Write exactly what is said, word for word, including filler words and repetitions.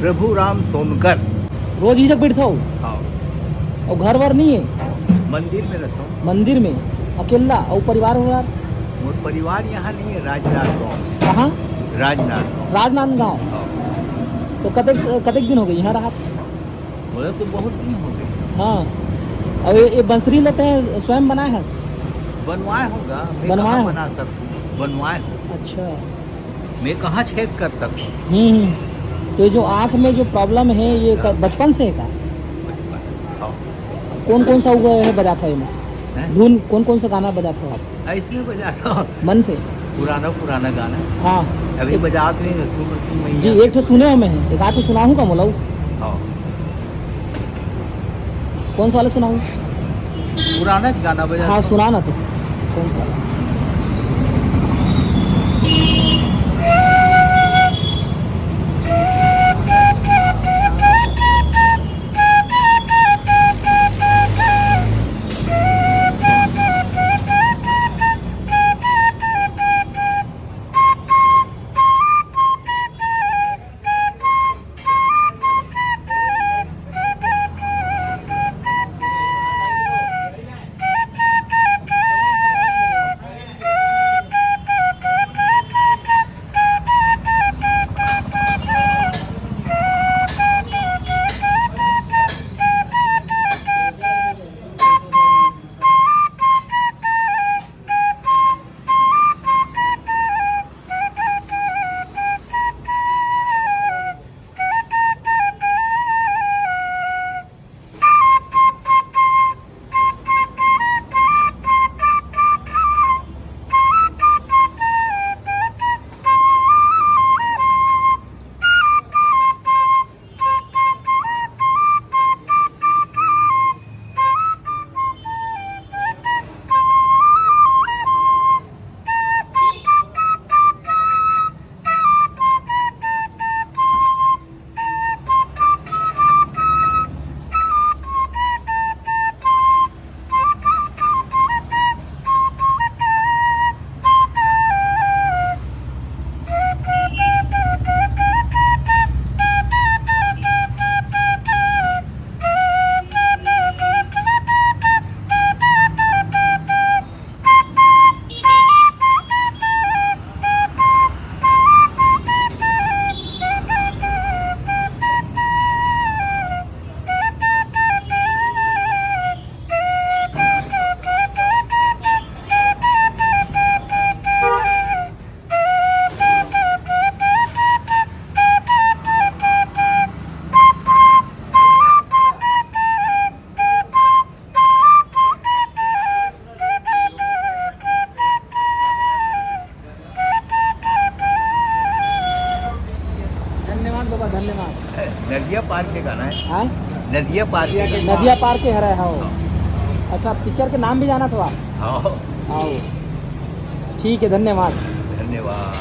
प्रभु राम सोनकर। रोज ही जग बैठता हो? हाँ। और घर वर नहीं है? मंदिर में रहता हूँ। मंदिर में? अकेला? और परिवार वरिवार? मोर परिवार यहाँ नहीं है, राजनांदगांव। कहाँ? राजनांदगांव। राजनांदगांव। हाँ। तो कतेक, कतेक दिन हो गए यहाँ रहत? बोले तो बहुत दिन हो गए। हाँ। और ये, ये बंसरी लेते हैं, स्वयं बनाए हस? बनवाए होगा, मैं बनवाए कहाँ हो? बना सकूँ, बनवाए हो। अच्छा। मैं कहाँ छेद कर सकूँ? हम्म, हम्म। तो ये जो आँख में जो प्रॉब्लम है, ये क-, बचपन से है का? बचपन। हाँ। कौन कौन सा हुआ है बजाता है में? हैं? धुन कौन कौन सा गाना बजाता हो आप? ऐसने बजाता हूँ। मन से? पुराना पुराना गाना। हाँ। अभी एक बजात नहीं है, सुन, सुन नहीं जी, आता। एक ठो सुने हो मैं, एक आध ठो सुनाहूँ का मोला? हाँ। कौन सा वाला सुनाहूँ? पुराना गाना बजा। हाँ, सुना ना तो। कौन सा वाला? धन्यवाद बाबा, धन्यवाद। नदिया पार के गाना है। हाँ? नदिया पार के गाना। नदिया पार के हरे, हाँ। हाँ। अच्छा, पिक्चर के नाम भी जाना था आप? हाँ। आओ। ठीक है, धन्यवाद। धन्यवाद।